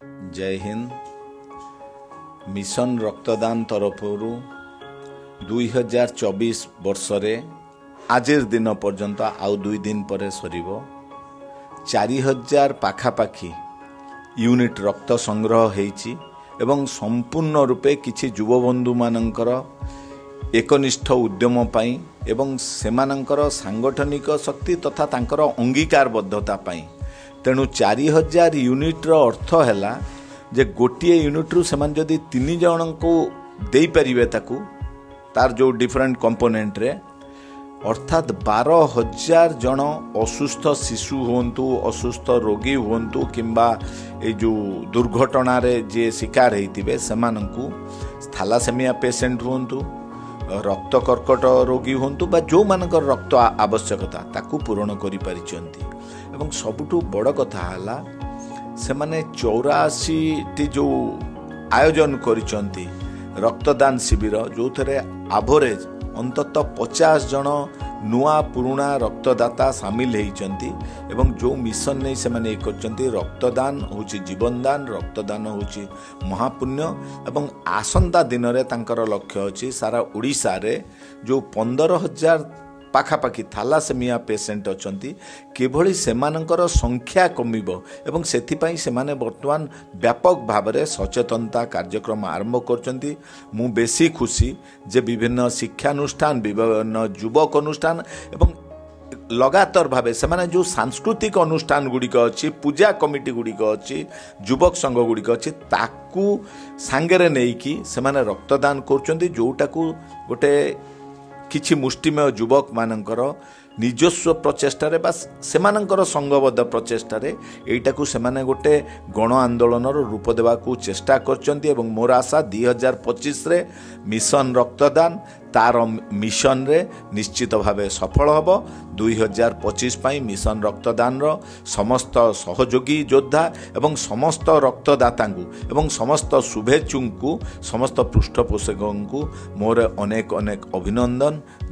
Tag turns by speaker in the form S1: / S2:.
S1: ଜୟ Hind. Mission ରକ୍ତଦାନ ତରଫରୁ 2024 ବର୍ଷରେ ଆଜିର ଦିନ ପର୍ଯ୍ୟନ୍ତ, ଆଉ 2 ଦିନ ପରେ ସରିବ, 4000 ପାଖାପାଖି ୟୁନିଟ୍ ରକ୍ତ ସଂଗ୍ରହ ହେଇଛି ଏବଂ ସମ୍ପୂର୍ଣ୍ଣ ରୂପେ କିଛି ଯୁବବନ୍ଧୁମାନଙ୍କର ଏକନିଷ୍ଠ ଉଦ୍ୟମ ପାଇଁ ଏବଂ ସେମାନଙ୍କର ସାଙ୍ଗଠନିକ ଶକ୍ତି ତଥା ତାଙ୍କର ଅଙ୍ଗୀକାରବଦ୍ଧତା ପାଇଁ। ତେଣୁ 4000 ୟୁନିଟ୍ର ଅର୍ଥ ହେଲା ଯେ ଗୋଟିଏ ୟୁନିଟ୍ରୁ ସେମାନେ ଯଦି 3 ଜଣଙ୍କୁ ଦେଇପାରିବେ ତାକୁ ତାର ଯେଉଁ ଡିଫରେଣ୍ଟ କମ୍ପୋନେଣ୍ଟରେ, ଅର୍ଥାତ୍ 12,000 ଜଣ ଅସୁସ୍ଥ ଶିଶୁ ହୁଅନ୍ତୁ, ଅସୁସ୍ଥ ରୋଗୀ ହୁଅନ୍ତୁ କିମ୍ବା ଏଇ ଯେଉଁ ଦୁର୍ଘଟଣାରେ ଯିଏ ଶିକାର ହେଇଥିବେ ସେମାନଙ୍କୁ, ଥାଲାସେମିଆ ପେସେଣ୍ଟ ହୁଅନ୍ତୁ, ରକ୍ତ କର୍କଟ ରୋଗୀ ହୁଅନ୍ତୁ ବା ଯେଉଁମାନଙ୍କର ରକ୍ତ ଆବଶ୍ୟକତା ତାକୁ ପୂରଣ କରିପାରିଛନ୍ତି। ଏବଂ ସବୁଠୁ ବଡ଼ କଥା ହେଲା ସେମାନେ 84ଟି ଯେଉଁ ଆୟୋଜନ କରିଛନ୍ତି ରକ୍ତଦାନ ଶିବିର, ଯେଉଁଥିରେ ଆଭରେଜ ଅନ୍ତତଃ 50 ଜଣ ନୂଆ ପୁରୁଣା ରକ୍ତଦାତା ସାମିଲ ହେଇଛନ୍ତି। ଏବଂ ଯେଉଁ ମିଶନ ନେଇ ସେମାନେ ଇଏ କରିଛନ୍ତି, ରକ୍ତଦାନ ହେଉଛି ଜୀବନଦାନ, ରକ୍ତଦାନ ହେଉଛି ମହାପୁଣ୍ୟ। ଏବଂ ଆସନ୍ତା ଦିନରେ ତାଙ୍କର ଲକ୍ଷ୍ୟ ଅଛି ସାରା ଓଡ଼ିଶାରେ ଯେଉଁ 15,000 ପାଖାପାଖି ଥାଲାସେମିଆ ପେସେଣ୍ଟ ଅଛନ୍ତି କିଭଳି ସେମାନଙ୍କର ସଂଖ୍ୟା କମିବ, ଏବଂ ସେଥିପାଇଁ ସେମାନେ ବର୍ତ୍ତମାନ ବ୍ୟାପକ ଭାବରେ ସଚେତନତା କାର୍ଯ୍ୟକ୍ରମ ଆରମ୍ଭ କରୁଛନ୍ତି। ମୁଁ ବେଶୀ ଖୁସି ଯେ ବିଭିନ୍ନ ଶିକ୍ଷାନୁଷ୍ଠାନ, ବିଭିନ୍ନ ଯୁବକ ଅନୁଷ୍ଠାନ ଏବଂ ଲଗାତାର ଭାବେ ସେମାନେ ଯେଉଁ ସାଂସ୍କୃତିକ ଅନୁଷ୍ଠାନ ଗୁଡ଼ିକ ଅଛି, ପୂଜା କମିଟି ଗୁଡ଼ିକ ଅଛି, ଯୁବକ ସଂଘ ଗୁଡ଼ିକ ଅଛି, ତାକୁ ସାଙ୍ଗରେ ନେଇକି ସେମାନେ ରକ୍ତଦାନ କରୁଛନ୍ତି, ଯେଉଁଟାକୁ ଗୋଟେ କିଛି ମୁଷ୍ଟିମେୟ ଯୁବକମାନଙ୍କର ନିଜସ୍ୱ ପ୍ରଚେଷ୍ଟାରେ ବା ସେମାନଙ୍କର ସଂଘବଦ୍ଧ ପ୍ରଚେଷ୍ଟାରେ ଏଇଟାକୁ ସେମାନେ ଗୋଟେ ଗଣ ଆନ୍ଦୋଳନର ରୂପ ଦେବାକୁ ଚେଷ୍ଟା କରିଛନ୍ତି। ଏବଂ ମୋର ଆଶା 2025ରେ ମିଶନ ରକ୍ତଦାନ ତାର ମିଶନରେ ନିଶ୍ଚିତ ଭାବେ ସଫଳ ହେବ। 2025 ପାଇଁ ମିଶନ ରକ୍ତଦାନର ସମସ୍ତ ସହଯୋଗୀ ଯୋଦ୍ଧା ଏବଂ ସମସ୍ତ ରକ୍ତଦାତାଙ୍କୁ ଏବଂ ସମସ୍ତ ଶୁଭେଚ୍ଛୁଙ୍କୁ, ସମସ୍ତ ପୃଷ୍ଠପୋଷକଙ୍କୁ ମୋର ଅନେକ ଅନେକ ଅଭିନନ୍ଦନ।